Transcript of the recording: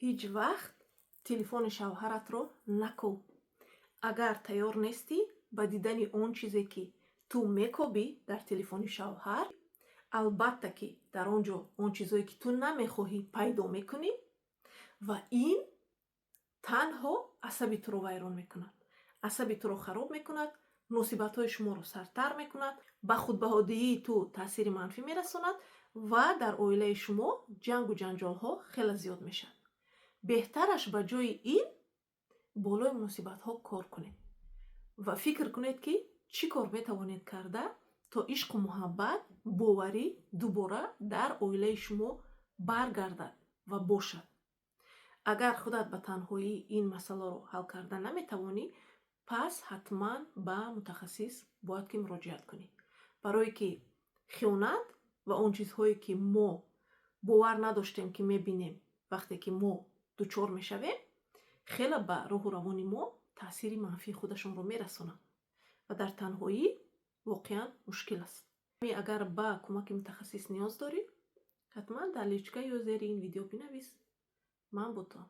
Ҳеҷ вақт телефони шавҳаратро наков, агар тайёр нестӣ ба дидани он чизе, ки ту мекобӣ дар телефони шавҳар. Албатта, ки дар он ҷо он чизое, ки ту намехоҳӣ, пайдо мекунӣ ва ин танҳо асаби туро вайрон мекунад, асаби туро хароб мекунад, муносибатҳои шуморо сардтар мекунад, ба худбаҳодиҳии ту таъсири манфӣ мерасонад ва дар оилаи шумо ҷангу ҷанҷолҳо хеле зиёд мешавад. Беҳтараш, ба ҷои ин болои муносибатҳо кор кунед ва фикр кунед, ки чӣ кор метавонед карда, то ишқу муҳаббат, боварӣ дубора дар оилаи шумо баргардад ва бошад. Агар худат ба танҳоӣ ин масъаларо ҳал карда наметавонӣ, пас ҳатман ба мутахассис бояд ки муроҷиат кунӣ, барое ки хиёнат ва он чизҳое, ки мо бовар надоштем, ки мебинем, вақте ки мо дучор мешавем, хеле ба рӯҳу равони мо таъсири манфии худашонро мерасонанд ва дар танҳоӣ воқеан мушкил аст. Агар ба кӯмаки мутахассис ниёз дорӣ, ҳатман дар личка ё зери ин видео бинавис, ман бо туам.